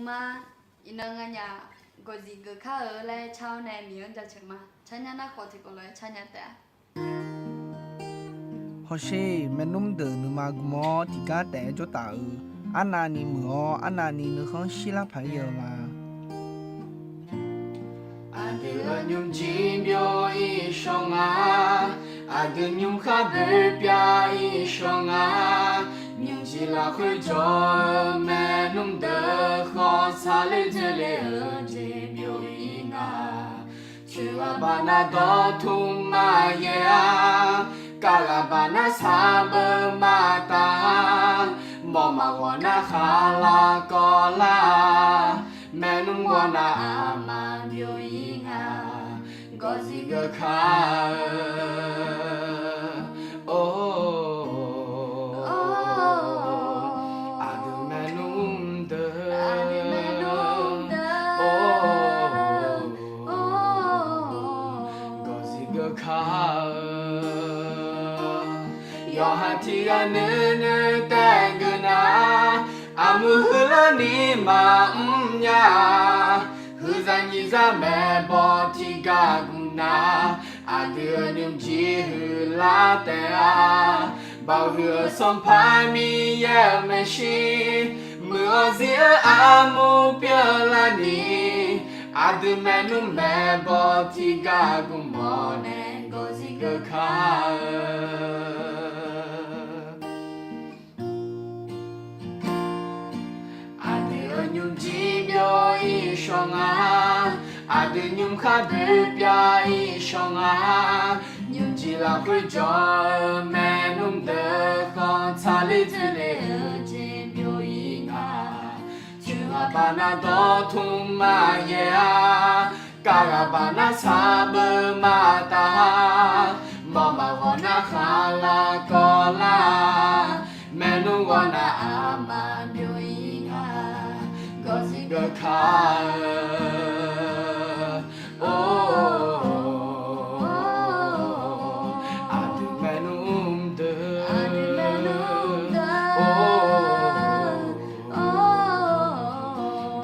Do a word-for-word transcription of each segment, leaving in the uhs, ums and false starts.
ma. Iqnan nganyaf gawqzif geuf kar-eu laer car-awr nae Miqyaer-anr jaceuq ma. Carnya nar khawf tiqkawv lof-aer carnya taef-a. Hawsher maernmr deuq nuima gm-awr tiqgar taef-aer jawr taf-eu, arnavni muiq-awr arnavni nuikhanr shirlar paq-aer ghae-eu ma. Aqdui-euq nymrjir byov-ir shawr nga, aqdui nymrkhar boer pyav-ir shawr nga, nymrjir lafkhoer jawr-eu maernmr deuq khawf tsaqler dzoerle-eu jeq byov-ir nga. Coeq ghaq baqnav dawqtmq maqyaer-a, kar ghaq baqnav sarbeuv maqtaf-a, mawf maqghawq nar khaqlaq kawvlar-a, maernmr ghawrnav aqma byov-ir nga, gawqzif geuf kar-eu. Or, aqdui maernmr deuq, or, gawqzif geuf kar-eu. Yawqha tiq ghaq nuinoeq taef geuf nar, armuir huiqlarni maqmr nya-a. Huiqzaq nyiqzaq maeqbawq tiqgar gmq nar, aqdui-euq nymrjir huiqlar taef-a. Baoq huiq-eu Sanqpaq Miqyaer-euq maeqshi, muiq-awr zir-eu armur pyeuflarni, aqdui maernmr maeqbawq tiqgar gmq-awr nae gawqzif geuf kar-eu. Aqdui-euq nymrjir byov-ir shawr nga, aqdui nymrkhar boer pyav-ir shawr nga, nymrjir lafkhoer jawr-eu maernmr deuq khawf tsaqler dzoerle-eu jeq byov-ir nga. Coeq ghaq baqnav dawqtmq maqyaer-a, kar ghaq baqnav sarbeuv maqtaf-a, mawf maqghawq nar khaqlaq kawvlar-a, maernmr ghawrnav aqma byov-ir nga, gawqzif geuf kar-eu. Or, aqdui maernmr deuq, or,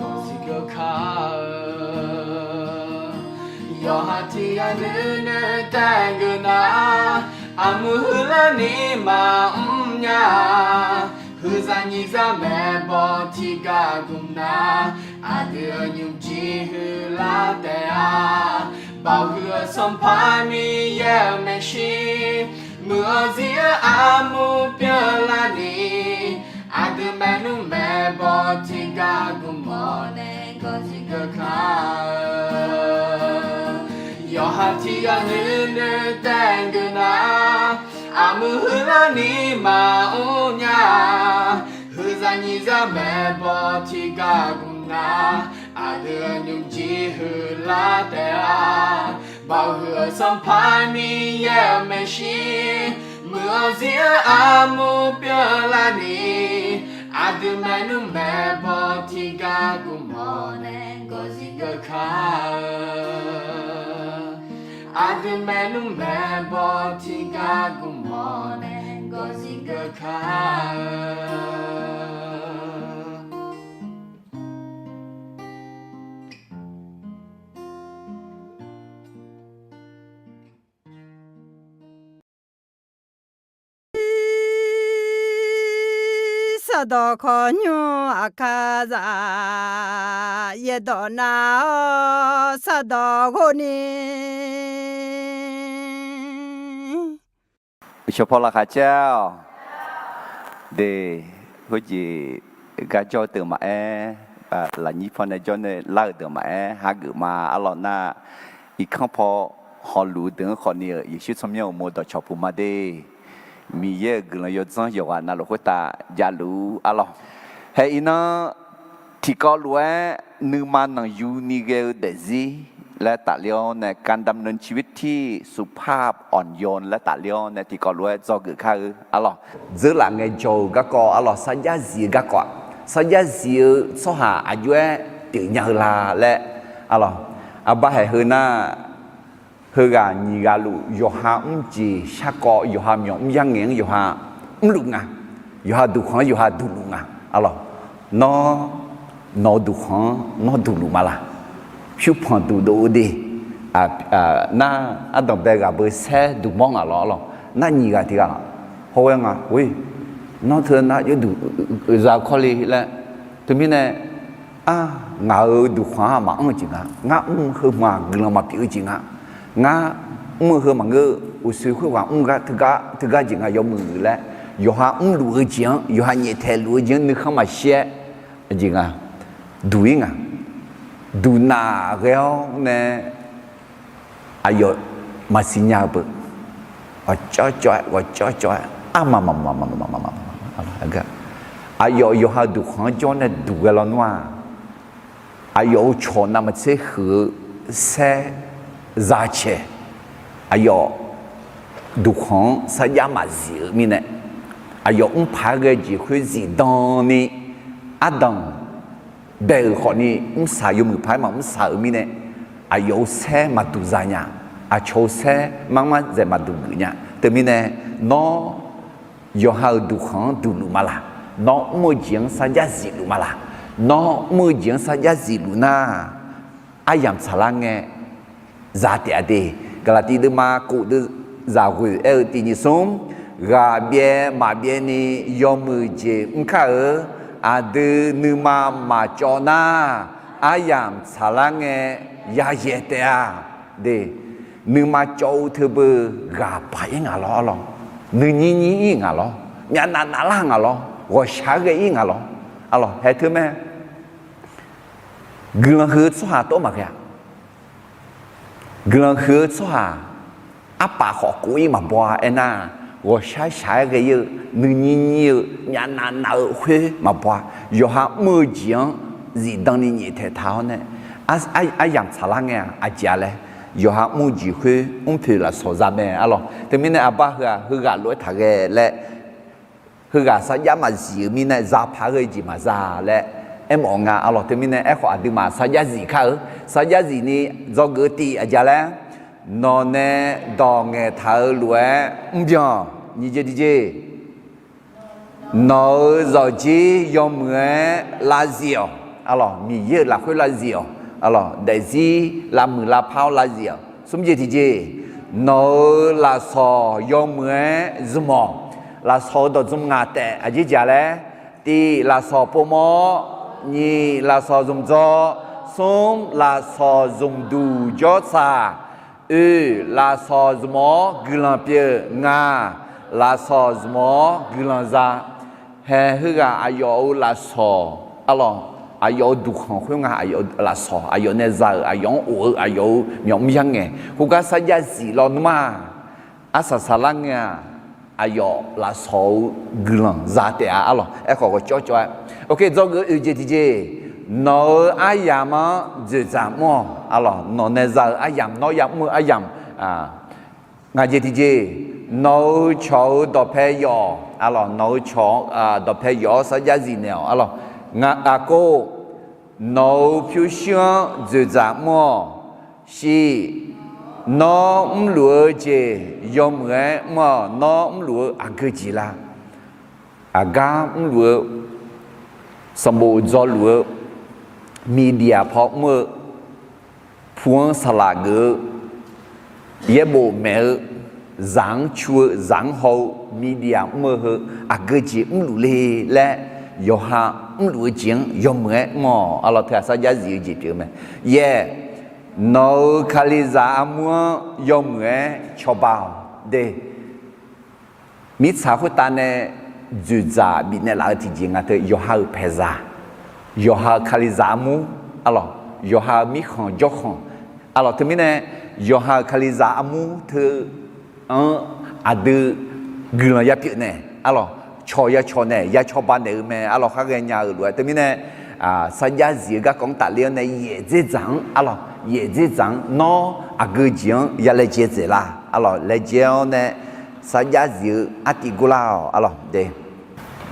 gawqzif geuf kar-eu. Yawqha tiq ghaq nuinoeq taef geuf nar, armuir huiqlarni maqmr nya-a. Huiqzaq nyiqzaq maeqbawq tiqgar gmq nar, aqdui-euq nymrjir huiqlar taef-a. Baoq huiq-eu Sanqpaq Miqyaer-euq maeqshi, muiq-awr zir-eu armur pyeuflarni, aqdui maernmr maeqbawq tiqgar gmq-awr nae gawqzif geuf kar-eu. Yawqha tiq ghaq nuinoeq taef geuf nar, armuir huiqlarni maqmr nya-a. Huiqzaq nyiqzaq maeqbawq tiqgar gmq nar, aqdui-euq nymrjir huiqlar taef-a. Baoq huiq-eu Sanqpaq Miqyaer-euq maeqshi, muiq-awr zir-eu armur pyeuflarni, aqdui maernmr maeqbawq tiqgar gmq-awr nae gawqzif geuf kar-eu. Aqdui maernmr maeqbawq tiqgar gmq-awr nae gawqzif geuf kar-eu. Sardawq khawqnymr aqkar zaq, yaerdawq nav-awr sardawq ghov ni. Uqcif paw laqkhaq caer-awq. De, khoerjeq gar jawr-eu deuq maqaer, lafnyir paw nae jawr nae lar-euq deuq maqaer, hageuf ma. Arlawq nar, irkanr paw hawluf-eu deuq-anr khawf ni-euq Yeqsur tsawrmyanr uqmov dawqcawq puq ma de. Miqyaer-euq guiqlanq yawdzanr yawqghaq navluf khoertav javluf-ur arlawq. Hae iqnan tiqkawv lof-aer nuima nanqyu ni ghae-eu daefzir laer tafler-awr nae การดำเนินชีวิตที่สุภาพอ่อนโยน laer tafler-awr nae tiqkawv lof-aer dzawgeuf kar-eu arlawq. Dzeurlaf ngaejawr-eu garkawv arlawq, sarjax zif-eu garkawv-aq, sarjax zif-eu tsawrhaq aqjox-aer pyeufnya-eu la laer arlawq. Arbar haeq heu nar, heughaq nyiq ghaq luf yawqha mrjeq sharkawv, yawqha myawq mr yar ngaeq-anr yawqha mrluf nga, yawqha duqkhanq-anr yawqha duqluf nga arlawq. Nawr Nawq-eu duqkhanq-anr nawr duqluf ma laq? Pyurpanq duqdov-eu de. Nar ardanqbae ghaq beu saer duqmawr ngaq lawr lawr. Nar nyiq ghaq tiq ghaq hawghae nga, nawr teu nar yawduq za-eu kawrle laer. Teumirnae, ar, ngaq-euq duqkhanq-anr maqanr-eu jeq nga. Ngar mr heu hmq-aq guiqlanq maqpyeuf-eu jeq nga. Ngar mr-eu heu maqngeur, uqshoe khoerghaq mr gar teugar jeq nga yawmuiq laer, yawqha mrluf-eu jeq-anr, yawqha nyaeftaeq luf-eu jeq-anr nuikhanr maqshir-aer, aqjeq nga, duq-ir nga. Duqnaq ghae-awr nae aqyawf maqsiq nya-eu beu, ghawqcawv cawv-aer, ghawqcawv cawv-aer, arma maqma, aqyawf yawqha-euq duqkhanq-anr jawr nae duq ghae lawnmr-aq, aqyawf-euq cawq navmaqtser huiq-eu saer za cae, aqyawf duqkhanq-anr sarjax maqzif-eu mirnae, aqyawf mr paq-aer ghae jeq khoer zifdan ni, ardanq bae-euq khawfni mrsaq yawmuiq paq-aer maqmr saq-euq mirnae, aqyawf-euq saer maqduq za nya. Aqcawq-euq saer marmar dzaeq maqduq geuf nya. Teumirnae, nawr yawqha-euq duqkhanq-anr duqluf ma laq? Nawr mr-eu jeq-anr sarjax zifluf ma laq? Nawr mr-eu jeq-anr sarjax zifluf nar, aryamq tsaqlar ngae za taef-a de. Gaqlaqtiv deuvma kof deuv zaqghoeq aer-eu tiq nyiq smr, ghaq byaev maqbyaev ni yawmuiq jeq mr kar-eu, aqdui nuima maqcawv nar, aryamq tsaqlar ngae yayaeq taef-a de. Nuima cawv-eu teubeu ghaq paq-ir ngaq lawr arlawq. Nuinyir nyir-ir ngaq lawr. Myavnav navlar ngaq lawr. Ghawqshaq-aer ghae-ir ngaq lawr arlawq. Haeq teu mae. Guiqlanq huiq-eu tsawrhaq tov maqghae-a. Guiqlanq huiq-eu tsawrhaq arpaf khawf kov-ir maqbaw-a. Aernar, ghawqshaq shaq-aer ghae-ir-eu, nuinyir nyir-eu, myavnav nav-eu khoer maqbaw-a. Yawqha mr-eu jeq-anr zifdan ni nyaeftaeq taq-awr nae, aryamq tsaqlar ngae-aq aqjeq-a laer, yawqha mr-eu jeq khoer mrpoeq lafsawq za mae arlawq. Teumirnae aqbar heu-aq heughaq lof-aer taqghae laer, heughaq sarjax maqzif-eu mirnae zaq paq-aer ghae jeq maqza laer aermawf nga arlawq. Teumirnae aerkhawf aqduimaf sarjax zif kar-eu, sarjax zif ni dzawgeuf-eu tiv aqjeq-a laer, nawq nae dawq ngaeqtaq-eu lof-aer mrbyan nyiq jeq tiqjeq. Nawq-euq zawqjir yawmuiq-aer lavzif-awq arlawq. Miqyaer-euq lafkhoer lavzif-awq arlawq. Daefzir lavmuiq lavpar-awr lavzif-awq. Smr jeq tiqjeq, nawq-euq lafsawq yawmuiq-aer zmq-awq. Lafsawq-euq dawq zmq ngaq taef aqjeq jeq-a laer, tiv lafsawq povmawr-awr, nyiq lafsawq zmq dzawr, smr lafsawq zmq duq jawr tsaq, oe lafsawq zmq-awr guiqlanq pyeuf, ngaq lafsawq zmq-awr guiqlanq za. Haeq heughaq aqyawf-euq lafsawq arlawq, aqyawf-euq duqkhanq khoerngae, aqyawf-euq lafsawq, aqyawf nae za-euq, aqyawf-anr of-eu, aqyawf-euq myawq mr yar ngae, khoergar sarjax zif lawnmr-aq, arsaq saqlar ngae-aq, aqyawf lafsawq-euq guiqlanq za taef-a arlawq. Aerkhawf ghawqcawv cawv-aer, ok, dzawgeuf-eu oeq jeq tiqjeq, nawq-euq aryamq-anr dzoeqdzaq mr-awq arlawq. Nawq nae za-euq aryamq, nawr yamr-eu aryamq, ngaq jeq tiqjeq, nawq-euq cawq-euq dawqpae yawf-awq arlawq. Nawq-euq cawq-anr dawqpae yawf-awr sarjax zif naeq-awq arlawq. Ngaq aqkov, nawq-euq pyurshuir-anr dzoeqdzaq mr-awq. Shiq, nawr mrluf-eu jeq yawmuiq-aer mr-awq. Nawr mrluf-eu aqgeu jeq la? Aqgar mrluf-eu, sanqbof dzawluf-eu, media paw mr-eu, pu-anr saqlaq geuf-eu, yaerbof maeq-eu, zaq-anr cu-eu, zaq-anr haw-eu, media mr-eu heu aqgeu jeq mrluf le laer, yawqha mrluf-eu jeq-anr yawmuiq-aer mr-awq arlawq. Teu-aq sarjax zif-eu jeq pyeuf-eu mae. Yaeq, nawq-euq kalizaq armur-anr yawmuiq-aer cawba-awq de. Mirtsaq khoertav nae dzoeqdzaq bifnaeq laf-eu tiqjeq nga teu yawqha-euq paeqzaq, yawqha-euq kalizaq armur arlawq, yawqha-euq mirkhanq jawrkhanq arlawq. Teumirnae yawqha-euq kalizaq armur teu-anr aqdui guiqlanq ya pyeuf naeq arlawq, cawq ya cawq naeq ya cawba naeq-eu mae arlawq. Khar ghaenya-euq lof-aer teumirnae sarjax zif-eu garkawv-anr tafler-awr nae yaeqdzer dzaq-anr arlawq, yaeqdzer dzaq-anr nawr aqgeu jeq-anr ya laejae dzaeq la arlawq. Laejae-awr nae sarjax zif-eu artiv gorlar-awq arlawq de.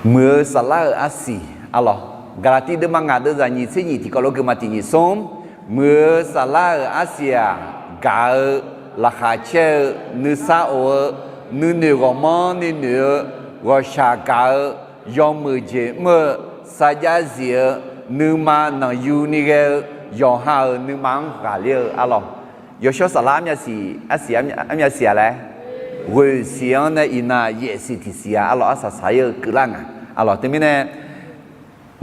Muiq-eu saflar-euq arsiq arlawq, Gaqlaqtiv deuvma ngaq deuvzaq nyiq tser nyiq tiqkawv lof-aer geufma tiq nyiq smr, muiq-eu saflar-euq arsiq-aq, gaq-eu, laqkhaq caer-eu, nuisar of-eu, nuinoeq ghawqmanrni noeq-eu, ghawqshaq gaq-eu, yawmuiq jeq mr-eu, sarjax zif-eu, Nuima nanqyuni ghae-eu yawqha-euq nuima-anr ghaqler-eu arlawq. Yawshawr Saflar armyav siq, arsiq armyav siq-a laer, ghoeq siq-anr nae iqnan yaef siq tiq siq-a arlawq, arsaq saq-ir-eu keuvlar nga. Arlawq teumirnae,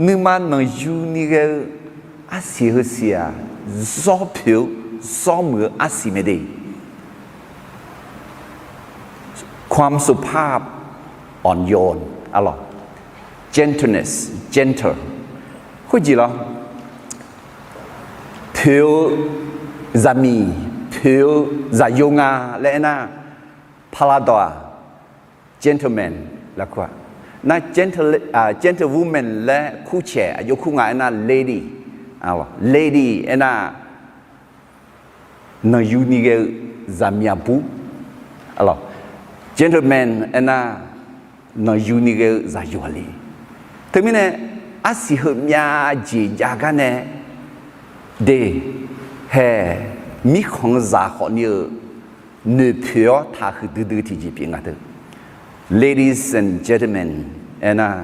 nuima nanqyuni ghae-eu arsiq heu siq-aq, zawr poeq-eu, zawr muiq-eu arsiq mae de. ความสุภาพ อ่อนโยน arlawq, gentleness, gentle, khoerjeq lawr, poeq-eu zaqmiq, poeq-eu zaqyo nga laer aernar, paladawq-aq, gentleman laer kur-a. Nar, gentlewoman laer kurcaeq aqjox kur nga aernar, lady, lady aernar, nanqyuni ghae-eu zaqmiq aqbur. Gentleman aernar, nanqyuni ghae-eu zaqyo aqli. Teumirnae, arsiq heumyav jeq jav gar nae de, hae, mirkhanq-eu zaq khawfni-eu noeqpoeq-awr taqhuiq duidui tiqjeq pyeuf nga teu. Ladies and gentlemen aernar,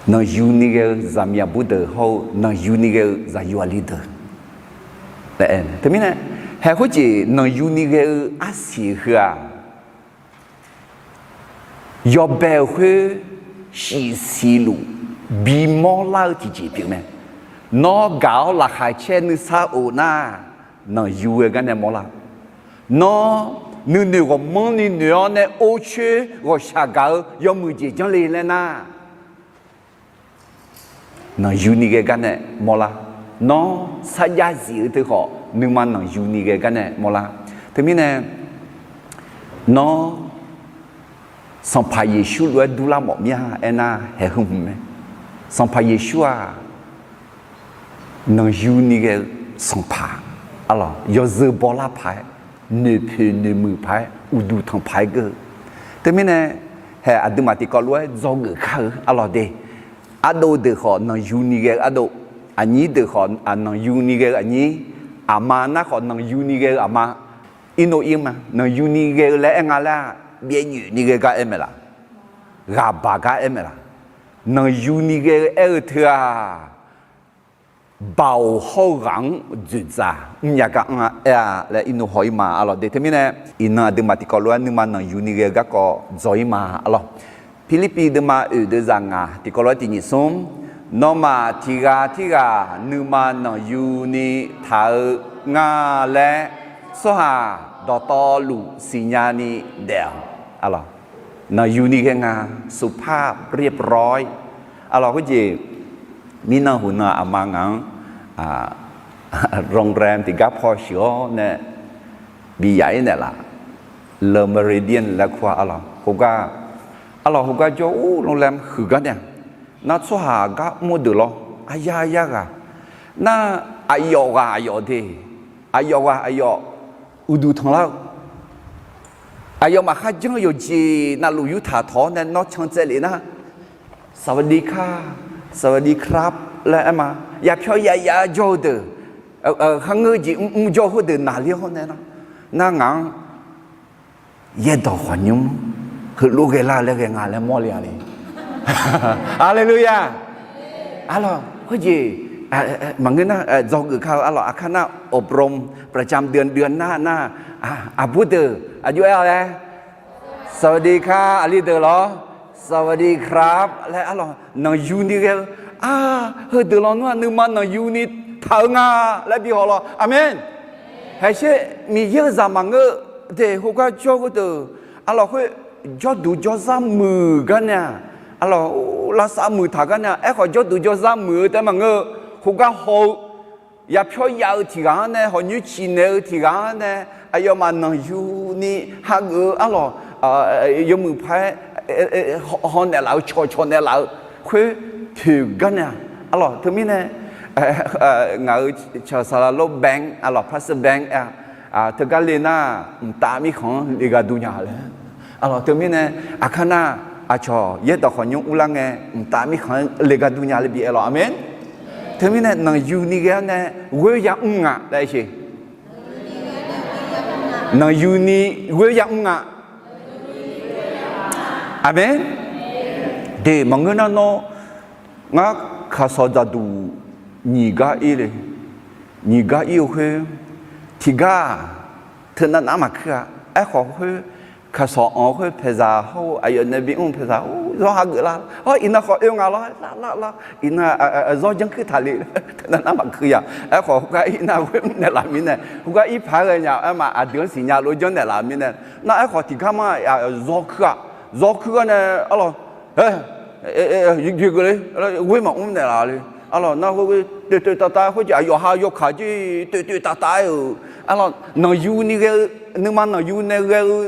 nanqyuni ghae-eu zaqmiq aqbur deuq hawr-eu nanqyuni ghae-eu zaqyo aqli deuq. Teumirnae, hae khoerjeq nanqyuni ghae-eu arsiq heu-aq, yawbae-euq khoer shif siq luf bimawr lar-eu tiqjeq pyeuf mae. Nawr gaq-awr laqkhaq caer nuisar of nar, nanqyu ghae gar nae mawrlar. Nawr nuinoeq ghawqmanrni noeq-awr nae or coer ghawqshaq gaq-eu yawmuiq jeq janrle laer nar, nanqyuni ghae gar nae mawrlar. Nawr sarjax zif-eu teu khawf, nuima nanqyuni ghae gar nae mawrlar. Teumirnae, nawr Sanqpaq Yeqsur lof-aer durlar mawf mir-a aernar, haeq heu hmq mae. Sanqpaq Yeqsur-aq, nanqyuni ghae-eu sanqpaq, arlawq, yawzeu bawlar paq-aer, noeqpoeq noeqmuiq paq-aer, uqduq tanq paq-aer geur-eu. Teumirnae, haeq aqduimaf tiqkawv lof-aer dzawgeuf kar-eu arlawq de. Ardov deuq khawf nanqyuni ghae-eu ardov, aqnyir deuq khawf nanqyuni ghae-eu aqnyir, aqma nar khawf nanqyuni ghae-eu aqma. Irnov ir ma, nanqyuni ghae-eu laer aer nga laer-aq, byaev nyoeq ni ghae gar aer mae laf? Ghaqbaq gar aer mae laf? Nanqyuni ghae-eu aer-eu teu-aq, baoq hawr-eu ghaq-anr dzoeqdzaq mrnya gar anr-a aer-a laer irnov haw ir ma arlawq de. Teumirnae, iqnan aqduimaf tiqkawv lof-aer nuima nanqyuni ghae-eu garkawv dzaw ir ma arlawq. Pirlirpiv deuvma oeq deuvzaq ngaq tiqkawv lof-aer tiq nyiq smr, nawmaf tiq ghaq tirghaq nuima nanqyuni taq-eu nga laer, tsawrhaq dawqtawvluf siqnya ni daef-awq. Arlawq, nanqyuni ghae nga, สุภาพเรียบร้อย. Arlawq, khoerjeq mirnan huqnan aqma ngaq-anr โรงแรม tiqgar paw shuif-awr nae bi yaf-ir naeqlaf, Le Méridien laer kur-a arlawq. Khoergar, arlawq, khoergar jawr-ur โรงแรม huiq gar nae-aq, nar tsawrhaq gar mr-eu deuq lawr, arya arya ghaq, nar aqyawf ghaq aqyawf de, aqyawf ghaq aqyawf uqduq tanqlar-eu, aqyawfmaf kharjan-eu yawqjeq navluf yurtaq tawq-awr nae nawr can tsaevlef nar, สวัสดีค่ะ สวัสดีครับ laer aer ma. Yapyawr yaya jawr-eu deuq, kharngeur jeq mrmr jawr khoerdeuq naqler-awr nae nar, nar ngaq-anr yaerdawq khawqnymr heulof ghaelar-eu laer ghae nga laer mawrle-a le. Haleluya! Arlawq, khoerjeq maqngeur nar, dzawgeuf kar-eu arlawq, aqkar nar อบรม ประจำเดือน เดือนหน้า nar, aqbur deuq aqjox aer-awq laer, สวัสดีค่ะ aqli deuq lawr, สวัสดีครับ laer arlawq, nanqyuni ghae-eu, a, heudeuq lawnmr-aq nuima nanqyuni taq-eu nga laer bi haw lawr. Aqmeq. Haeqsher Miqyaer-eu zaq maqngeur-eu de, khoergar jawr khoerdeuq, arlawq khoer, jawrduq jawrzar muiq gar nae-aq, arlawq, lavsav muiq taq gar nae-aq, aerkhawf jawrduq jawrzar muiq-eu taef maqngeur-eu, khoergar haw-eu, yapyawr yav-eu tiq ghaq-anr nae hawqnyoer ciqnaeq-eu tiq ghaq-anr nae, aqyawfmaf nanqyuni hageuf-eu arlawq, yawmuiq paq-aer hawnaeq laf-eu, cawqcawq naeq laf-eu khoer poeq gar nae-aq, arlawq, teumirnae, ngaq-euq cawq saqlaq lor bank, arlawq, pastor bank, teugar le nar, mqtav mirkhanq-anr le gharduq nya laer. Arlawq, teumirnae, aqkar nar, aqcawq yaerdawq khawqnymr urlar ngae, mqtav mirkhanq-anr le gharduq nya laer bi aer lawr. Aqmeq. Teumirnae nanqyuni ghae-awr nae ghoer ya mr nga laer aer sheq. Nanqyuni ghoer ya mr nga. Aqmeq. De, maqngeur nar nawr Ngar คำสอน dzaqduq nyiq gar ir le. Nyiq gar ir-eu khoer, tiqgar-aq, teunav nar maqkuir-a. Aerkhawf khoer, คำสอน anq-eu khoer paeqzaq hawr-eu aqyawf nae bimr-eu paeqzaq, zawr hageuf lar. Hawr iqnan khawf oe nga lawr, lar lar lar, iqnan zawr janrkuir taqle. Teunav nar maqkuir ya. Aerkhawf khoergar ir nar khoer mr naeqlaf mirnae, khoergar ir paq-aer ghae nya, aerma aqdui-anr siqnya lof janrnaeq laf mirnae. Nar aerkhawf tiqgar ma, zawr kuir-aq, zawr kuir gar nae arlawq, e, yawgeuf le, ghoer maqmr naeqlaf le. Arlawq nar khoer toeqtoeq tavtav khoerjeq aqyawf ha yawkaq jir toeqtoeq tavtav-aer-euq, arlawq nanqyu ni ghae-eu, nuima nanqyu nae ghae-eu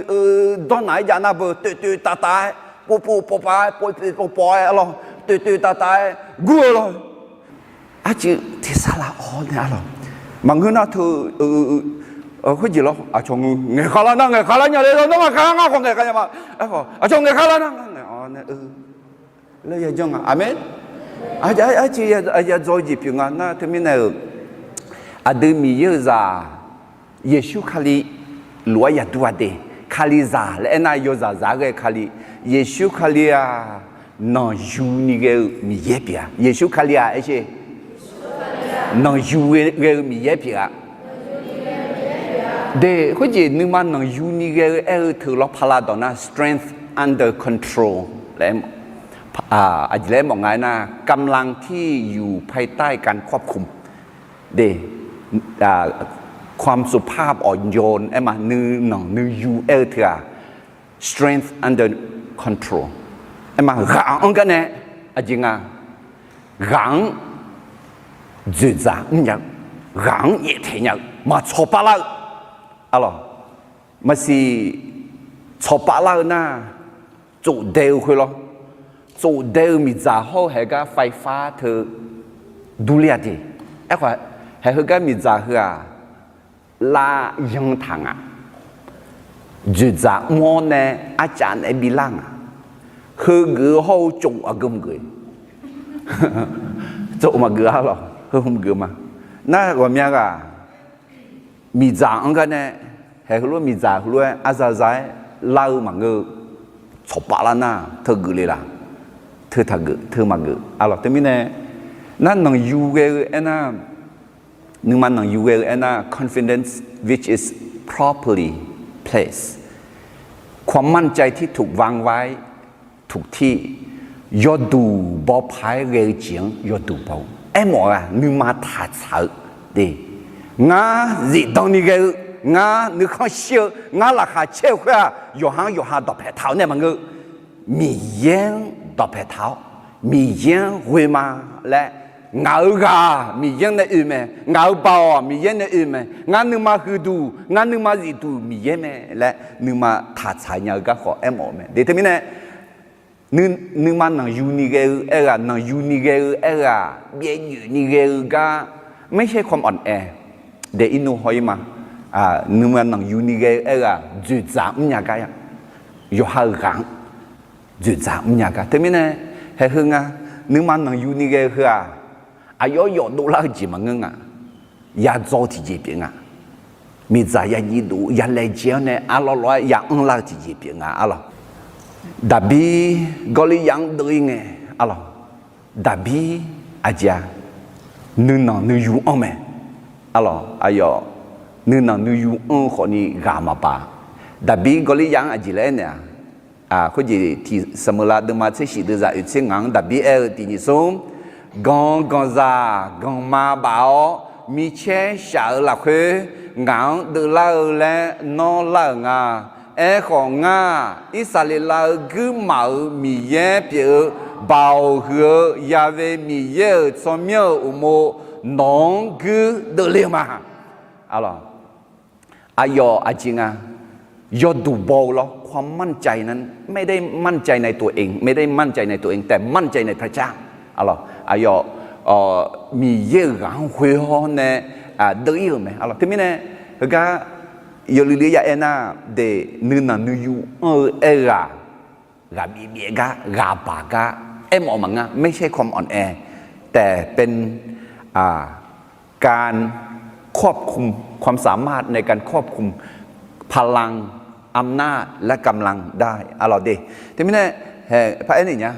dawrnaq-aer jav nar beu toeqtoeq tavtav-aer, povpov povpav-aer, povpov povpav-aer arlawq toeqtoeq tavtav-aer gur-eu lawr. Arcuiv tersar laf-awr nae arlawq, maqngeur nar teu, khoerjeq lawr aqcawq ngaeqkhav lar nar ngaeqkhav lar nya le lawr, nawr ngaeqkhav lar ngar khawf ngaeqkhav nya ma. Aerkhawf aqcawq ngaeqkhav lar nar ngaeq-awr nae, laer yajanr nga. Aqmeq. Arcuiv yadzaw-eu jeq pyeuf nga nar teumirnae-euq, aqdui Miqyaer-euq zaq, Yeqsur Kali lof-aer yaqdur-a de. Kalizaq laer aernar yawzaq zaq-aer ghae Kali. Yeqsur Kali-aq, nanqyu ni ghae-eu Miqyaer pyeuf-a. Yeqsur Kali-aq aer sher, nanqyu ghae-eu Miqyaer pyeuf-a. De, khoerjeq nuima nanqyu ni ghae-eu aer-eu teu lawr paqlav dawq nar strength under control laer, aqjeq laer mawf nga aer nar กำลังที่อยู่ภายใต้การควบคุม de, ความสุภาพอ่อนโยน aerma nuinanq nuiyu aer-eu teu-aq strength under control. Aerma ghaq-anr gar nae aqjeq nga, ghaq-anr dzoeqdzaq mrnya-eu, ghaq-anr yaeftaeq nya-eu, maqtsawq pavlar-eu, arlawq, maqsiq tsawq pavlar-eu nar, tsofdae-eu khoer lawr. Tsofdae-eu miqdzaq hawr-eu haeq gar ไฟฟ้า teu durler-a de. Aerkhawf, haeq heugar miqdzaq heu-aq, lavyan taq nga. Dzoeqdzaq mr-awr nae arcav naeq-aer bilar nga. Heugeuf-eu hawr-eu tsov aqgeu mqgeuf, tsov maqgeuf-a lawq, heu hmq geuf ma. Nar ghawqmya ghaq miqdzaq-anr gar nae, haeq heulof miqdzaq heulof-aer arzaza-aer lar-eu maqngeur-eu, tsawq pavlar nar teugeuf le laq, teu taqgeuf teu maqgeuf arlawq. Teumirnae, nar nanqyu ghae-eu aernar, nuima nanqyu ghae-eu aernar confidence which is properly placed, ความมั่นใจที่ถูกวางไว้ ถูกที่ yawduq baw paq-aer ghae-eu jeq-anr yawduq baw-eu aermawf-eu-aq nuima taqtsaq-eu de. Ngar zifdan ni ghae-eu, ngar nuikhanr shir-eu, ngar laqkhaq caer-eu khoer-aq yawqha-anr yawqha dawqpae taq-awr nae maqngeur. Miqyaer-anr dawqpae taq-awr, Miqyaer-anr ghoe ma laer, ngaq-euq ghaq Miqyaer nae oe mae, ngaq-euq baoq Miqyaer nae oe mae, ngar nuima huiqduq ngar nuima zifduq Miqyaer mae laer nuima taqtsaq nya-eu gar khawf aermawf-eu mae. De teumirnae, nuima nanqyu ni ghae-eu aerghaq, nanqyu ni ghae-eu aerghaq, byaev joeq ni ghae-eu gar, ไม่ใช่ความอ่อนแอ de irnu haw-ir ma. Nuima nanqyu ni ghae-eu aerghaq dzoeqdzaq mrnya gar-a, yawqha-euq ghaq-anr dzoeqdzaq mrnya gar. Teumirnae, haeq heu nga, nuima nanqyu ni ghae-eu heu-aq, aqyawf yawf dovlar-eu jeq maqngeur nga. Yadzaw-eu tiqjeq pyeuf nga. Miqdzaq yajiv dov yalaejae-awr nae arlawr lawr-aer ya anrlar-eu tiqjeq pyeuf nga arlawq. Daqbir Gawrliryaq-anr deuv-ir ngae arlawq. Daqbir aqjeq-a, nuinanq nuiyu anr mae arlawq. Aqyawf nuinanq nuiyu anr-eu khawfni ghaq maqbaq. Daqbir Gawrliryaq-anr aqjeq laer aernaeq-a, khoerjeq tiq Saqmeuqlav deuvma tser shif deuvzaq oeq tser ngaq-anr Daqbir aer-eu tiq nyiq smr, Ganq-eu ganqzaq ganqma baf-awr micaer shaf-eu lafkhoer ngaq-anr deuvlar-eu laer nawr lar-euq nga. Aerkhawf ngar, Irsaqleqlav-euq guirmaf-euq Miqyaer pyeuf-eu, Baoq huiq-eu Ya'we Miqyaer-euq tsawrmyanr-euq uqmov nawq-anr guir deuvle-eu ma. Aqlawq, aqyawf aqjeq nga, yawduq baw-eu lawr, ความมั่นใจนั้น ไม่ได้มั่นใจในตัวเอง ไม่ได้มั่นใจในตัวเอง แต่มั่นใจในพระเจ้า aqlawq. Aqyawf Miqyaer-euq ghaq-anr ghoe-awr nae deuv-ir-euq mae. Aqlawq, teumirnae heugar yawluiv luiv ya aernar, de, nuinanq nuiyu anr-eu aerghaq, ghaqbif byaef gar ghaqbaq gar aermawf-eu maqngeur, ไม่ใช่ความอ่อนแอ แต่เป็น การควบคุม ความสามารถในการควบคุม พลัง อำนาจ และกำลังได้ aqlawq de. Teumirnae, haeq paraer naeq nya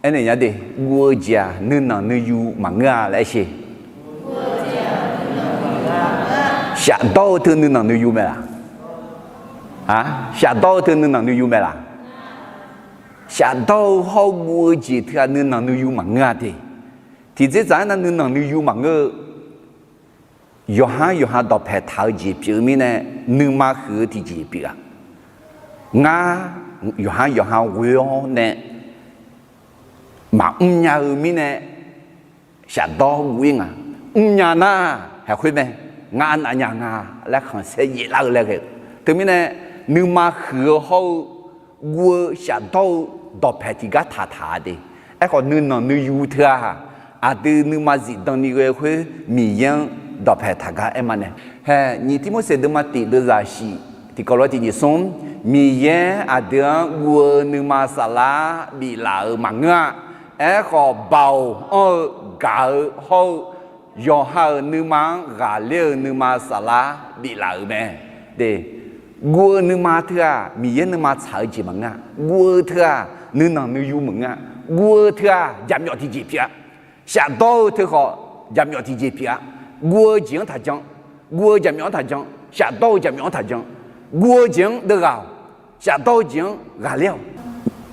Aernaeq nya de, guv-eu jeq-aq nuinanq nuiyu maqngeur-a laer aer sher. Shafdawr-eu teu nuinanq nuiyu mae laq? Shafdawr-eu teu nuinanq nuiyu mae laq? Shafdawr-eu hawr-eu guv-eu jeq teu-aq nuinanq nuiyu maqngeur-a de. Tiqdzerdzaq-anr nar nuinanq nuiyu maqngeur-eu, yawqha-anr yawqha dawqpaeq taq-eu jeq pyeuf-eu mirnae, nuima huiq-eu tiqjeq pyeuf-a. Ngar yawqha-anr yawqha ghoe-awr nae maqmr nya-eu mirnae, shafdawr guv-ir nga. Mrnya nar, haeq khoer mae, ngar arnav nya nga laer khanqsaer yaeflar-eu laer ghae-eu. Teumirnae, nuima huiq-eu hawr-eu guv-eu shafdawr-eu dawqpaeq tiqgar taqtaq-a de. Aerkhawf nuinanq nuiyu teu-aq, aqdui nuima zifdan ni ghae khoer Miqyaer-anr dawqpaeq taqgar aer ma nae. Hae, nyiq Tirmorseq deuvma tiq deuvzaq shif tiqkawv lof-aer tiq nyiq smr, Miqyaer aqdui-anr guv-eu nuima saflar biflaf-euq maqngeur-a. Aerkhawf, baoq anr-eu gaq-eu hawr-eu yawqha-euq nuima-anr ghaqler-eu nuima saflar biflaf-euq mae. De, guv-eu nuima teu-aq Miqyaer nuima tsaq-eu jeq maqngeur-a. Guv-eu teu-aq nuinanq nuiyu maqngeur-a. Guv-eu teu-aq jaqmyawf tiqjeq pyeuf-a. Shafdawr-eu teu khawf jaqmyawf tiqjeq pyeuf-a. Guv-eu jeq-anr taqjan, guv-eu jaqmyawf-anr taqjan, shafdawr-eu jaqmyawf-anr taqjan. Guv-eu jeq-anr deuvghaq-awq, shafdawr-eu jeq-anr ghaqler-awq.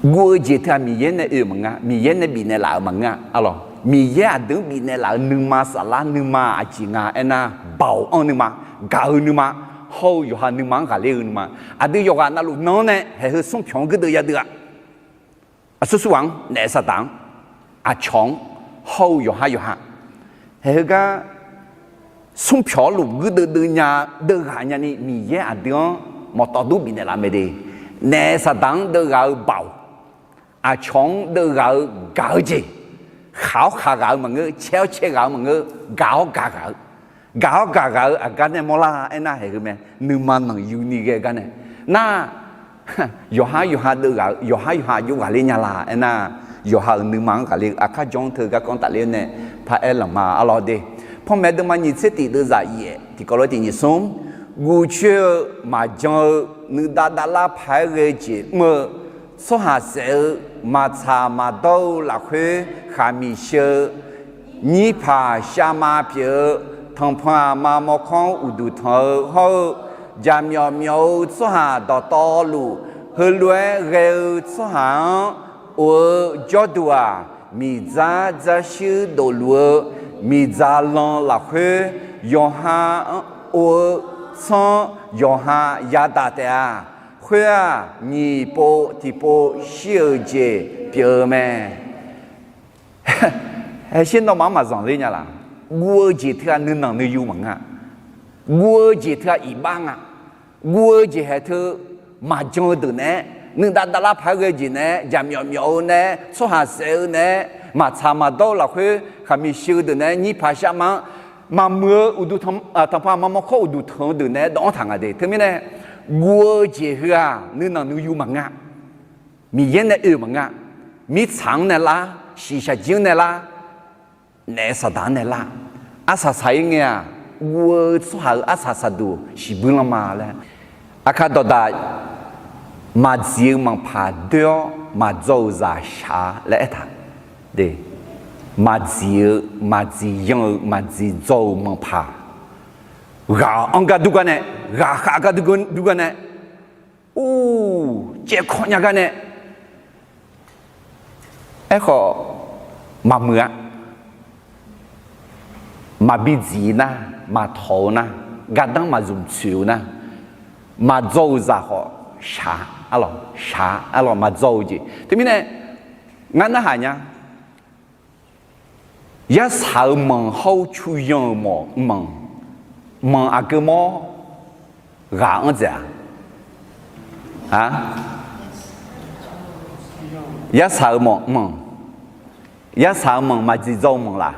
Guv-eu jeq teu-aq Miqyaer nae oe-euq maqngeur-a. Miqyaer nae bifnaeq laf-euq maqngeur-a. Arlawq, Miqyaer aqdui-anr bifnaeq laf-euq nuima saflar nuima aqjeq nga aernar, baoq anr nuima, gaq-eu nuima, hawr-eu yawqha nuima-anr ghaqler-eu nuima. Aqdui yawqghaq navluf nan-anr nae haeq heu smr pyawq-anr guirdeuv yadeuv-a. Aqsur sur ghaq-anr, naef saqdaq-anr, aqcawq-anr, hawr-eu yawqha yawqha, haeq heugar smr pyawq-anr luf guirdeuv deuv nya, deuv ghaq nyani Miqyaer aqdui-anr mawqtawf dur bifnaeq laf mae de. Naef saqdaq-anr deuv ghaq-eu baoq, aqcawq-anr deuv ghaq-eu gaq-eu jeq, khaq-awr khaq ghaq-eu maqngeur, caer-awr caer ghaq-eu maqngeur, gaq-awr gaq ghaq-eu, gaq-awr gaq ghaq-eu aqgar nae mawrlar aernar haeq heu mae. Nuima nanqyuni ghae gar nae nar, yawqha yawqha deuv ghaq-eu, yawqha yawqha aqjox ghaqler nya la aernar, yawqha-euq nuima-anr ghaqler-eu aqkar jan-anr teu garkawv-anr tafler-awr nae paraer lanqma arlawq de. Panmaeq deuvma nyiq tser tiq deuvzaq yaef tiqkawv lof-aer tiq nyiq smr, guv coer-eu maqjan-eu nuidav davlar paq-aer ghae-eu jeq mr-eu tsawrhaq saef-eu maqtsaq maqdawr-eu lafkhoer khaqmiq sheu-eu nyirpaq shavma pyeuf-eu tanqpanq aqma mawrkawr-anr uqduq tanq-eu hawr-eu jaqmyawf myawf-eu tsawrhaq dawqtawvluf, heulof-aer ghae-eu tsawrhaq-anr of-eu jawrduq-aq, miqdzar dzarshuir dofluf-eu miqdzaq lan lafkhoer yawqha-anr of-eu tsanr yawqha yadaq taef-a. Khoer-aq, nyiq pov tiqpov shir-euq jeq pyeuf-eu mae. Haeqsher nawmaf-anr maqzanq ler nya laq? Guv-eu jeq teu-aq nuinanq nuiyu maqngeur-a. Guv-eu jeq teu-aq iqbax nga. Guv-eu jeq haeq teu maqjan-eu deuq naeq-aer, nuidav davlar paq-aer ghae-eu jeq naeq-aer, jaqmyawf myawf-eu naeq-aer, tsawrhaq saef-eu naeq-aer, maqtsaq maqdawr-eu lafkhoer khaqmiq sheu-eu deuq naeq-aer, nyirpaq shavma-anr maqmuiq-eu uqduq tanq, tanqpanq aqma mawrkawr uqduq tanq-eu deuq naeq-aer dawv-anr taq nga de. Teumirnae, guv-eu jeq heu-aq nuinanq nuiyu maqngeur-a. Miqyaer nae oe-eu maqngeur-a. Mirtsaq-anr nae lar, shiqshaq jir-anr nae lar, naef saqdaq-anr nae lar, arsaq saq-ir ngae-aq, guv-eu tsawrhaq-euq arsaq saqduq siqbuir lanma laer. Aqkar dawqdaq, maqdziq-eu manqpaq doer-awr maqdzaw-euq zaq shaq-a laer aertaq. Maqdziq-eu, maqdziq yan-eu, maqdziq dzaw-euq manqpaq, ghaq-anr gar dur gar nae, ghaqkhav gar dur gar nae, ur, caevkawv nya gar nae, aerkhawf maqmuiq-a. Maqbi dziq nar, maqtawq-eu nar, gardanr maqzmq tsoeq-eu nar, maqdzaw-euq zaq khawf shaq, arlawq shaq, arlawq maqdzaw-eu jeq. Teumirnae, ngar narhaq nya, yarsaq-eu manq hawr-eu cu yan-euq mawq manq, manq aqgeu mawr ghaq-anr dzaeq-a. Yarsaq-eu manq manq, yarsaq-eu manq maqdziq dzaw-eu manq laq?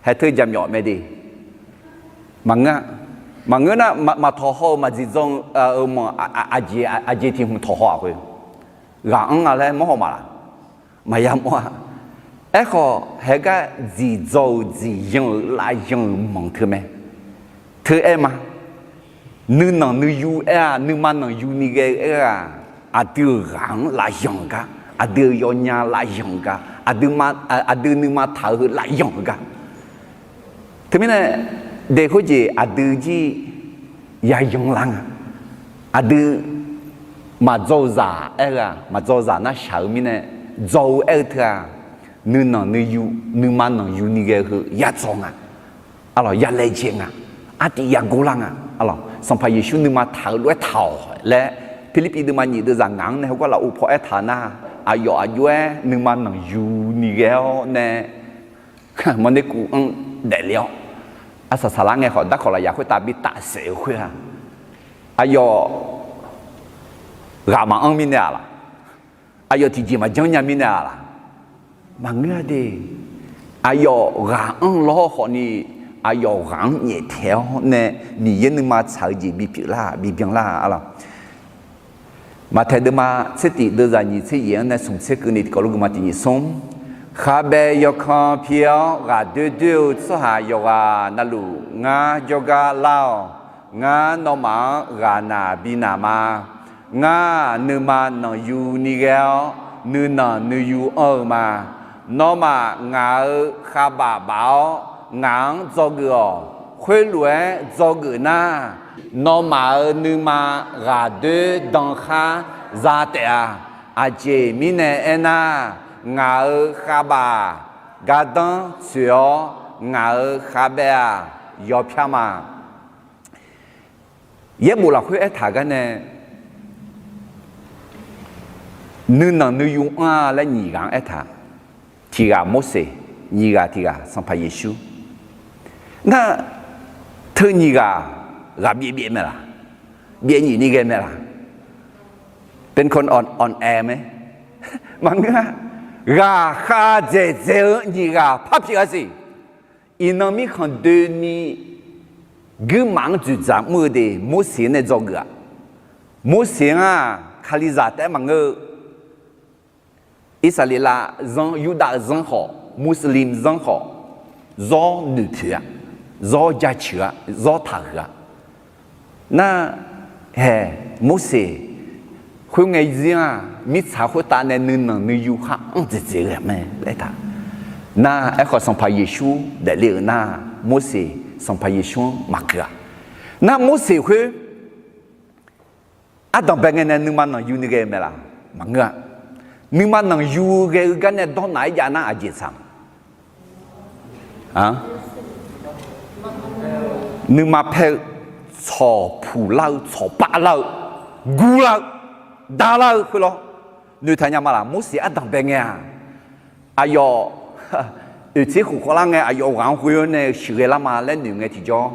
Haeq teu jaqmyawf mae de. Maqngeur, maqngeur nar, maqtawq haw-eu maqdziq dzaw-eu manq, aqjeq tiq hmq tawq haw-aq khoer, ghaq-anr nga laer mawr haw ma laq? Maqya mawr-a. Aerkhawf, haeq gar dziq dzaw-euq dziq yan-euq lav yan-euq manq teu mae. Teu aer ma. Nuinanq nuiyu aer-aq, nuima nanqyu ni ghae-eu aer-aq, aqdui-euq ghaq-anr lav yan-euq gar, Aqdui-euq yawnya lafyanq-eu gar, aqdui nuima taq-eu heu lafyanq-eu gar. Teumirnae, daef khoerjeq aqdui jir yayan lar nga. Aqdui maqdzaw-eu zaq aer-eu-aq, maqdzaw-eu zaq nar shaq-eu mirnae, dzaw-eu aer-eu teu-aq, nuinanq nuiyu, nuima nanqyu ni ghae-eu heu yadzaw nga. Arlawq, yalaejae nga. Artiv yagor lar nga. Arlawq, Sanqpaq Yeqsur nuima taq-eu lof-aer taq-awq laer, Pirlirpiv deuvma nyiq deuvzaq ngaq-anr nae heugar lafov paw aertaq nar, aqyawf aqjox-aer nuima nanqyu ni ghae-awr nae, mawrner kuv-anr daefle-awr, arsaq saqlar ngae khawf darkawq lafyaq khoertav bi tafsaef-eu khoer-aq, aqyawf ghaq maqanr mirnae-aq laq? Aqyawf tiqjeq maqjanr nya mirnae-aq laq? Maqngeur-a de. Aqyawf ghaq-anr lawr khawfni, aqyawf ghaq-anr nyaeftaeq-awr nae Miqyaer nuima tsaq-eu jeq bipyeuf lar, bibyan lar-a laq? Maqtaeq deuvma tsertif deuvzaq nyiq tser yaeq-anr nae smq tser keuvni tiqkawv lof geufma tiq nyiq smr. Khabae yawkan pi-awr ghaqdoer doer-eu tsawrhaq yawqghaq navluf ngar jawrgar lar-awq. Ngar nawmaf-anr ghaqnaq binaq ma. Ngar nuima nanqyu ni ghae-awr, nuinanq nuiyu anr-eu ma. Nawmaf ngaq-euq khavbaf baf-awr, ngaq-anr dzawgeuf-awq. Khoerlof-aer dzawgeuf nar, nawmaf-euq nuima ghaqdoer dan khar za taef-a. Aqjeq mirnae aernar, ngaq-euq khavbaf gardanr tsoeq-awr, ngaq-euq khavbaev-aq yawpyar ma. Yaerbof lafkhoer aertaq gar nae, nuinanq nuiyu anr-a laer nyiq ghaq-anr aertaq. Tiq ghaq Morseq, nyiq ghaq tiq ghaq Sanqpaq Yeqsur. Nar, teu nyiq ghaq, ghaq byaev byaev mae laq? Byaev nyiq ni ghae mae laq? Penkon on air mae. Maqngeur-a. Ghaqkhav dzaeqdzaeq-eu nyiq ghaq par pyeuf-a siq. Iqnan mirkhanq doeni guirmaf-anr dzoeqdzaq mr-eu de Morseq nae dzawgeuf-aq. Morseq-anr-aq, Kalizaq taef-aer maqngeur-eu. Irsaqleqlav zanr, Yurdav zanr khawf, Muslim zanr khawf, zawr noeqpoeq-a, zawr jaceuq-a, zawr taqhuiq-a. Nar, hae, Morseq khoerngae zir-aq, mirtsaq khoertav nae nuinanq nuiyu khar anr dzaeqdzaeq-eu mae laer taq. Nar, aerkhawf Sanqpaq Yeqsur daefle-euq nar, Morseq Sanqpaq Yeqsur-anr maqkeuv-a. Nar, Morseq khoer ardanqbae ngae nae nuima nanqyu ni ghae-eu mae laq? Maqngeur-a. Nuima nanqyu ghae-eu gar nae dawrnaq-aer jav nar aqjeq tsaq? Nuima paer-eu, tsawqpuq lar-eu, tsawqpav lar-eu, gurlar-eu, darlar-eu khoerlawr. Noeqtaq nya ma laq? Morseq ardanqbae ngae-aq, aqyawf oeqtser khof khawvlar ngae, aqyawf ghaq-anr ghoe-awr nae sheuqghae lar ma laer noeq ngae tiqjawr,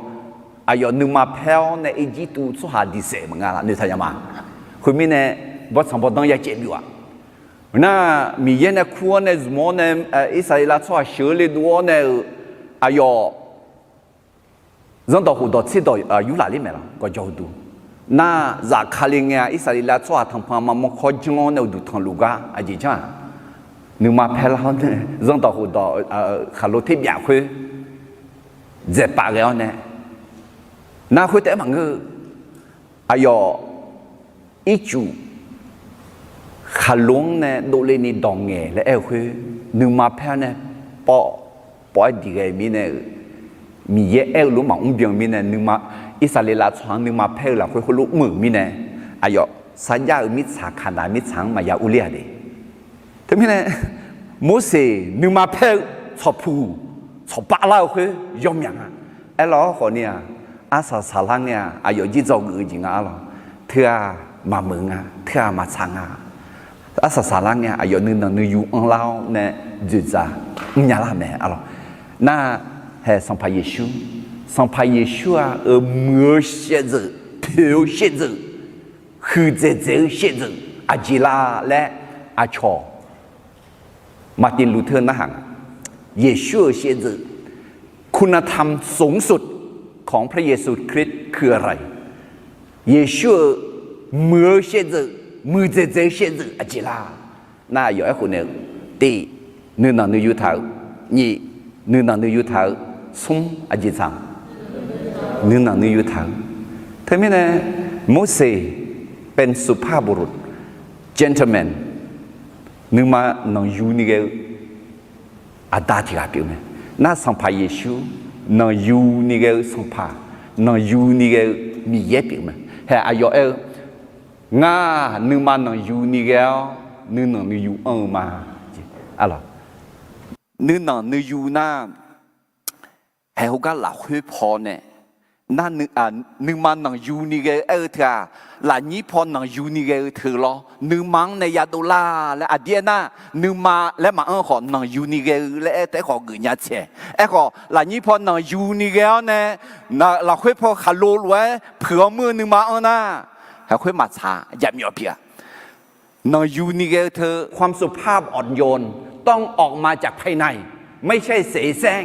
aqyawf nuima paer-awr nae Irjirtuv tsawrhaq diqsaef maqnga laq? Noeqtaq nya ma. Khoermirnae, bawrtsanq bawrdanr ya caev byov-aq. Nar, Miqyaer nae kur-awr nae zmq-awr nae, Irsaqleqlav tsawrhaq sheuq-eu le dov-awr nae-euq, aqyawf zanrdawq khofdawq tserdawq yurlaf ler mae laq? Gawqjawq uqduq. Nar, zafkale ngae-a, Irsaqleqlav tsawrhaq tanqpanq maqmawr kawr janr-awr nae uqduq tanqluf gar aqjeq janr-aq, nuima paer lar-awr nae zanrdawq khofdawq khaqlo terbyaf khoer dzaeqpaf ghae-awr nae, nar khoer taef-aer maqngeur-eu, aqyawf ircuf khaqlo-anr nae dovle ni dawq ngaeq laer aer-eu khoer, nuima paer-awr nae pawv, pawv-aer diq ghae-eu mirnae-euq, Miqyaer aer-eu lof maqmr byan-eu mirnae, nuima, Irsaqleqlav tsawrhaq-anr nuima paer-eu lafkhoer heulof mr-euq mirnae, aqyawf sarjax-euq mirtsaq Kaqnaq mirtsaq-anr maqya urler-a de. Teumirnae, Morseq nuima paer-eu tsawqpuq, tsawqpav lar-eu khoer yawmyaq nga. Aerlawr khawfni-aq, arsaq saqlar ngae-aq, aqyawf jir dzawgeuf-eu jeq nga arlawq. Teu-aq maqmeuq nga, teu-aq maqtsaq nga. Arsaq saqlar ngae-aq, aqyawf nuinanq nuiyu anrlar-awr nae dzoeqdzaq mrnya lar mae arlawq. Nar, hae Sanqpaq Yeqsur, Sanqpaq Yeqsur-aq, euq muiq-eu shaevdzeuf, poeq-eu shaevdzeuf, huiqdzaeq dzaeq-eu shaevdzeuf aqjeq la laer aqcawq Martin Luther narhaq nga. เยซู euq shaevdzeuf คุณธรรมสูงสุดของพระเยซูคริสต์คืออะไร Yeqsur-euq muiq-eu shaevdzeuf, muiqdzaeq dzaeq-eu shaevdzeuf aqjeq la nar, aqyawf aerkhof nae-eu, tiq, nuinanq nuiyu taq-eu, nyiq, nuinanq nuiyu taq-eu, smr, aqjeq tsaq, nuinanq nuiyu taq-eu. Teumirnae, Morseq เป็นสุภาพบุรุษ gentleman, nuima nanqyu ni ghae-eu Aqda tiq ghaq pyeuf mae. Nar Sanqpaq Yeqsur nanqyu ni ghae-eu Sanqpaq, nanqyu ni ghae-eu Miqyaer pyeuf mae. Hae aqyawf aer-eu, Ngar nuima nanqyu ni ghae-awr nuinanq nuiyu anr-eu ma. Nuinanq nuiyu nar, haeq heugar lafkhoer paw nae, nar, nuima nanqyu ni ghae-eu aer-eu teu-aq, lafnyir paw nanqyu ni ghae-eu teu lawr, nuima-anr nae yadov lar laer aqdir aernar, nuima laer maqanr khawf nanqyu ni ghae-eu laer aer taef-aer khawf geufnya tsaeq. Aerkhawf lafnyir paw nanqyu ni ghae-awr nae, lafkhoer paw khaqlo lof-aer puiq-awr muir-eu nuima anr nar, haeq khoer maqtsaq jaqmyawf pyeuf-a. Nanqyu ni ghae-eu teu ความสุภาพอ่อนโยน ต้องออกมาจากภายใน ไม่ใช่เสแสร้ง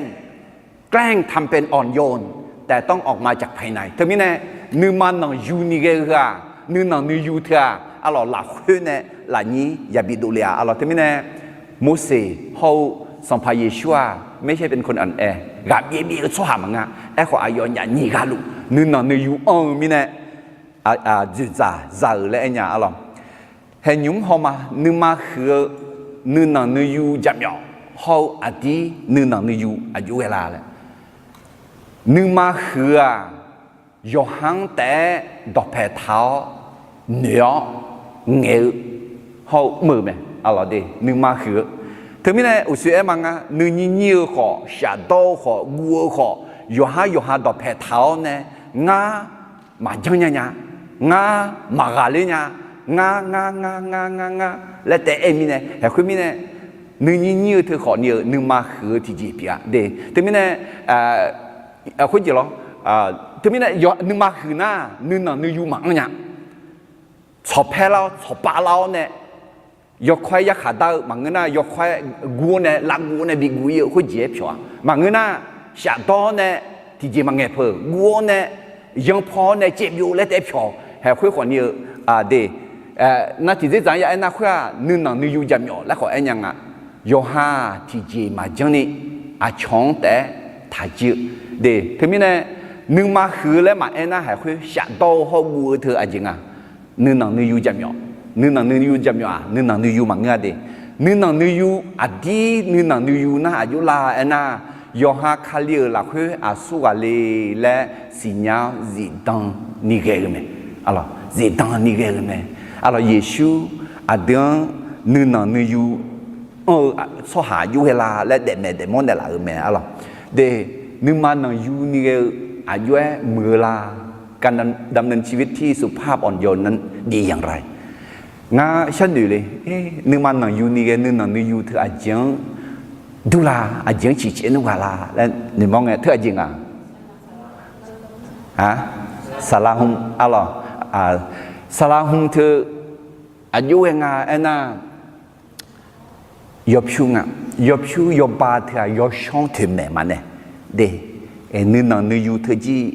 แกล้งทำเป็นอ่อนโยน แต่ต้องออกมาจากภายใน Teumirnae nuima nanqyu ni ghae-eu heu-aq, nuinanq nuiyu teu-aq arlawq lafkhoer nae lafnyir yabi dovle-a arlawq. Teumirnae Morseq hawr-eu Sanqpaq Yeqsur-aq ไม่ใช่เป็นคนอ่อนแอ ghaqbyaev byaev-eu tsawrhaq maqngeur. Aerkhawf aqyawf nyaf nyiq ghaq luf nuinanq nuiyu anr-eu mirnae dzoeqdzaq za-euq laer aernya arlawq. Haeq nymq-mr hawma nuima huiq-eu nuinanq nuiyu jaqmyawf hawr-eu aqdir nuinanq nuiyu aqjox ghae la laer, nuima huiq-eu-aq, yawqha-anr taef-aer dawqpae taq-awr noeq-awr ngaeq-eu hawr-eu mr-eu mae arlawq de. Nuima huiq-eu teumirnae uqshoe aer ma ngar, nuinyir nyir-eu khawf, shafdawr-eu khawf, guv-eu khawf, yawqha yawqha dawqpae taq-awr nae ngar maqjanr nya nya, ngar maqghaqler nya, ngar ngar ngar ngar ngar ngar laer taef-aer mirnae, haeq khoermirnae nuinyir nyir-eu teu khawfni-euq nuima huiq-eu tiqjeq pyeuf-a de. Teumirnae khoerjeq lawr, teumirnae nuima huiq nar nuinanq nuiyu maqanr nya. Tsawqpae lar-awr tsawqpav lar-awr nae yawkawr-aer yarkhaq dar-eu maqngeur nar, yawkawr-aer guv-awr nae lavguv-awr nae biguv ir-eu khoerjeq-aer pyawq-a. Maqngeur nar, shafdawr-awr nae tiqjeq maqngaeq peuq, guv-awr nae yanpaw-awr nae caevbyov laer taef-aer pyawq. Haeq khoer khawfni-eu de. Nar tiqdzerdzaq-anr ya aernar khoer-aq, nuinanq nuiyu jaqmyawf laer khawf aernya nga. Yawqha tiqjeq maqjanr ni aqcawq-anr taef-aer taqjir-eu de. Teumirnae nuima huiq-eu laer maqaer nar, haeq khoer shafdawr-eu hawr guv-eu teu aqjeq nga. Nuinanq nuiyu jaqmyawf, nuinanq nuiyu jaqmyawf-aq nuinanq nuiyu maqngeur-a de. Nuinanq nuiyu, aqdir nuinanq nuiyu nar aqjox la aernar, yawqha Kali-euq lafkhoer aqsur ghaq le laer siqnya-awr zifdan ni ghae-eu mae. Zifdan ni ghae-eu mae. Arlawq Yeqsur aqdui-anr nuinanq nuiyu anr-eu tsawrhaq aqjox ghae la laer daefmaeq daefmawr naeqlaf-euq mae arlawq. De, nuima nanqyu ni ghae-eu aqjox-aer muiq-eu la. การดำเนินชีวิตที่สุภาพอ่อนโยนนั้นดีอย่างไร Ngar sharnoeq le. Nuima nanqyu ni ghae nuinanq nuiyu teu aqjeq-anr dur la, aqjeq-anr ciqcaev nmr ghaq la laer noeqmawr ngae teu aqjeq nga. Saqlaq hmq arlawq, saqlaq hmq teu aqjox ghae nga aernar, yawpyur nga. Yawpyur yawba teu-aq yawshawr-anr toeqmaeq maqnaeq de. Nuinanq nuiyu teujir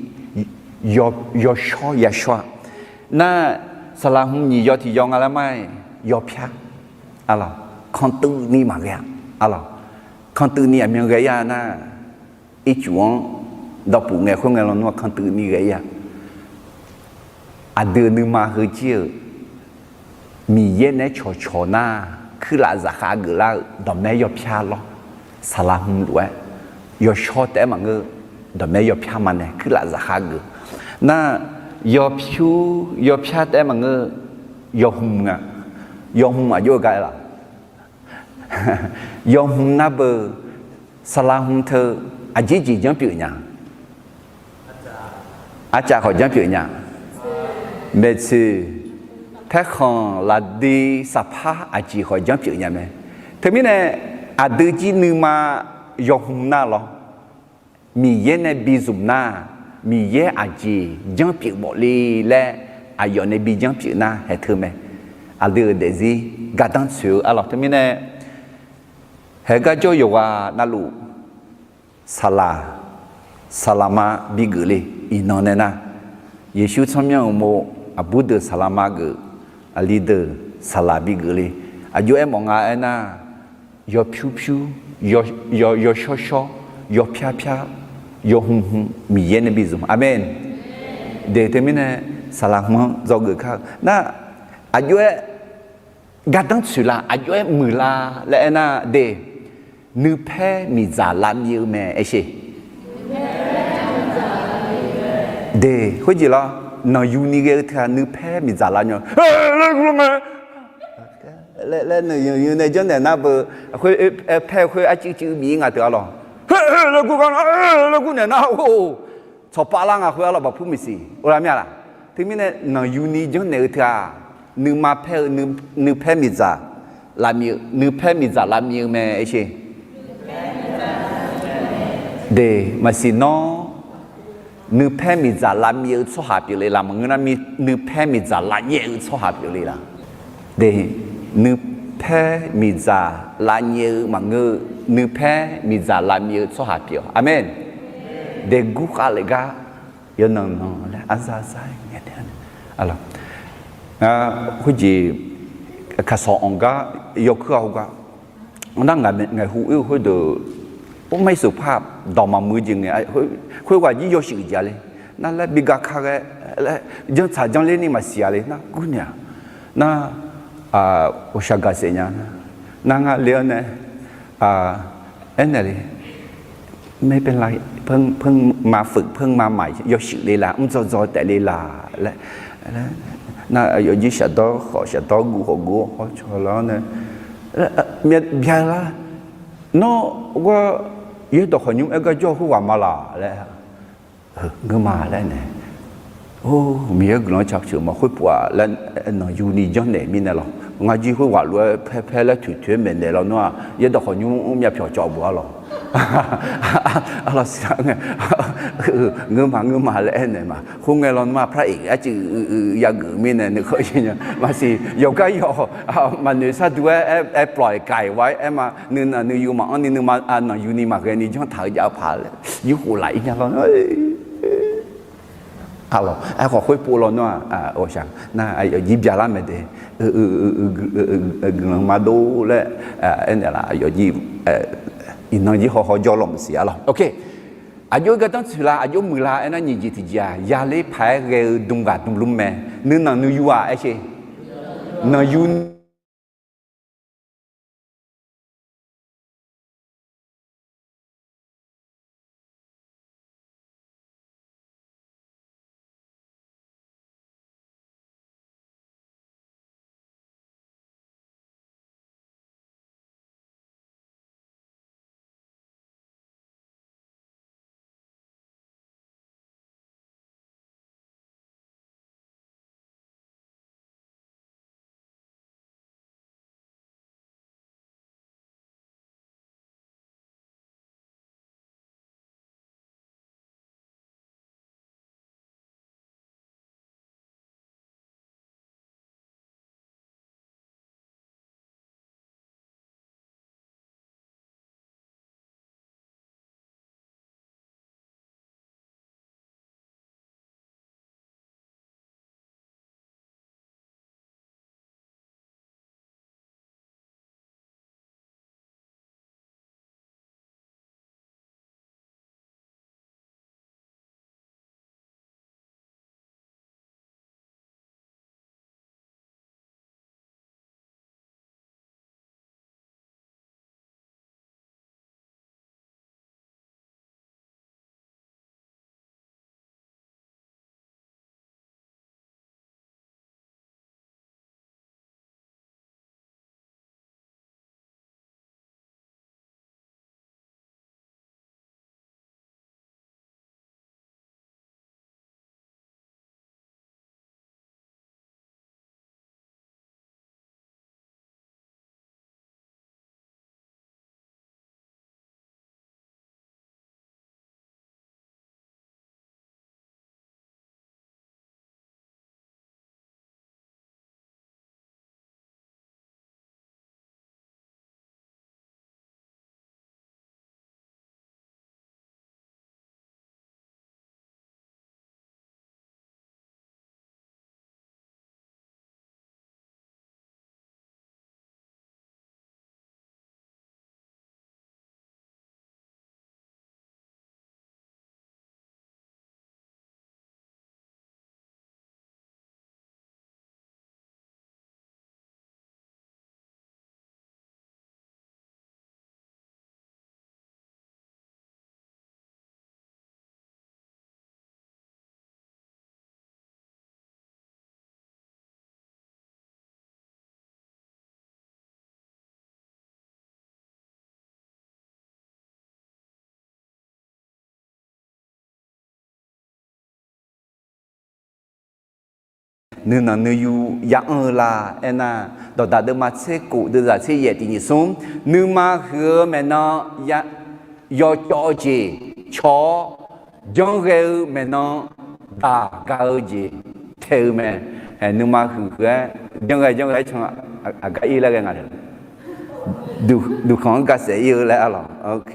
yawshawr yashawr-a. Nar, saqlaq hmq nyiq yaw tiq yaw nga laer ma-aer, yawpyar arlawq, kantuiv ni maqghae-a arlawq. Kantuiv ni aqmyan ghae-ir-a nar, ircuf-anr dawqpuf ngae khoer ngae lawnmr-aq kantuiv ni ghae-ir-a. Aqdui-euq nuima heujir-euq Miqyaer naeq-aer cawqcawq nar, kuirlaf zaqkhav geuflar-eu dawqmaer yawpyar lawr. Saqlaq hmq lof-aer yawshawr taef-aer maqngeur, dawqmaer yawpyar maqnaeq kuirlaf zaqkhav geuf. Nar, yawpyur yawpyar taef-aer maqngeur, yawhmq nga. Yawhmq aqjox-eu gar aer laf? Yawhmq nar beu, saqlaq hmq teu aqjeq jeq janr pyeuf nya? Arcav khawf janr pyeuf nya? Maeqtsoeq, paerkhanq, lafdui, saqpar aqjeq khawf janr pyeuf nya mae. Teumirnae aqdui jir nuima yawhmq nar lawr. Miqyaer nae bi zmq nar, Miqyaer aqjeq janr pyeuf mawf le laer aqyawf nae bi janr pyeuf nar haeq teu mae. Aqdui-euq daefzir gardanr tsoeq-eu arlawq teumirnae, haeq garjawr yawqghaq navluf saqlaq, saqlaqma bigeuf le. Iqnan nae nar, Yeqsur tsawrmyanr-euq uqmov, aqbur deuq saqlaqma geuf, aqli deuq saqlaq bigeuf le. Aqjox-aer mawf nga aernar, yawpyur pyur, yawshawr shawr, yawpyar pyar, yawhmq hmq Miqyaer nae bi zmq. Aqmeq. De teumirnae saqlaq hmq-anr dzawgeuf kar-eu nar, aqjox-aer gardanr tsoeqlar, aqjox-aer muiqlar laer aernar de, nuipaer miqdzaq lavmyav-eu mae aershe. De, khoerjeq lar, nanqyuni ghae-eu teu-aq nuipaer miqdzaq lavmyav-eu laer, nae janrnaeq nar beu, paer khoer arcuiv cuiv bif-ir nga teu arlawq. Laer gur gar, laer gur naeq nar, tsawqpav lar nga khoer arlawq, baqpur miqsiq oe lar mir-a laq. Teumirnae nanqyuni janrnaeq-eu teu-aq, nuima paer-eu, nuipaer miqdzaq lavmyav-eu, nuipaer miqdzaq lavmyav-eu mae aershe. De, maqsiq nawr, nuipaer miqdzaq lavmyav-eu tsawrhaq pyeufle laq maqngeur nar, nuipaer miqdzaq lavnyaef-eu tsawrhaq pyeufle laq. De, nuipaer miqdzaq lavnyaef-eu maqngeur, nuipaer miqdzaq lavmyav-eu tsawrhaq pyeuf-awq. Aqmeq. De, gurkhav lef gar yawqnan nan laer arzar zar-aer ngae tae-a. Ngar khoerjeq kaqsawq anq gar yawkuir-a heugar, nar ngaq ngaeqhu oer-eu khoerdeuq, or, mairseuq par dawq maqmuiq-eu jeq ngae, khoerghaq jir yawshuif jeq-a le. Nar laer bi ga ka ghae laer jantsaq janrler ni maqsiq-a le nar, gurnaeq-aq. Nar, ghawqshaq gaqsaef nya nar, nar ngar le-awr nae aernaeq le, ไม่เป็นไร เพิ่งมาฝึก เพิ่งมาใหม่ yawshuif le laq, mr dzaw dzaw taef le laq laer. Nar aqyawf jir shafdawr khawf shafdawr guv khawf guv-awr hawcaw lar-awr nae, bya lar, nawr gar yaerdawq khawqnymr aer gar jawr-eu khoerghaq ma laq laer. Ngeur ma laer aernaeq. Or, Miqyaer guiqlanq-anr cawq ceuq ma khoerpuf-aq laer, nanqyuni janrnaeq mirnae lawq. Ngar jir khoerghaq lof-aer paer paer laer toeq toeq-aer maeqnaeq lawnmr-aq, yaerdawq khawqnymr mr myavpyawq cawv bof-a lawq. Arlawq siq-a ngae, ngeur ma ngeur ma laer aernaeq ma. Khoerngae lawnmr-aq, พระเอก arcuiv yageuf mirnae nuikhanr nya maqsiq, yawqgar yawq maqnoeq sharduq-aer aer plof-aer kaiq wa-aer aer ma, nuinanq nuiyu maqanr ni nuima nanqyuni maqghae ni janr taq-eu jav-eu paq laer yurkhof laf-ir nya lawr. Arlawq, aerkhawf khoerpov lawnmr-aq, ghawqshaq nar aqyawf jir byalar mae de, guiqlanq maqdov laer aernaeq laf, aqyawf jir iqnan jir hawhaw jawr lawq maqsiq-a lawq. Aqjox-aer gardanr tsoeqlar, aqjox muiqlar aernar, nyiq jeq tiqjeq-aq yaler paq-aer ghae-eu dmqghaq dmqlmr mae. Nuinanq nuiyu-aq aershe, nanqyu nuinanq nuiyu ya anr-eu la. Aernar, dawqdaq deuvma tser kof deuvzaq tser yaef tiq nyiq smr, nuima huiq-eu maeqnan yawcawv-eu jeq caw-awr, janrghae-eu maeqnan daq ga-eu jeq tae-eu mae. Nuima huiq huiq-aer janrghae janrghae-aer can, aqgar ir laer ghae nga. Duqkhanq-anr ga saef ir-eu laer arlawq.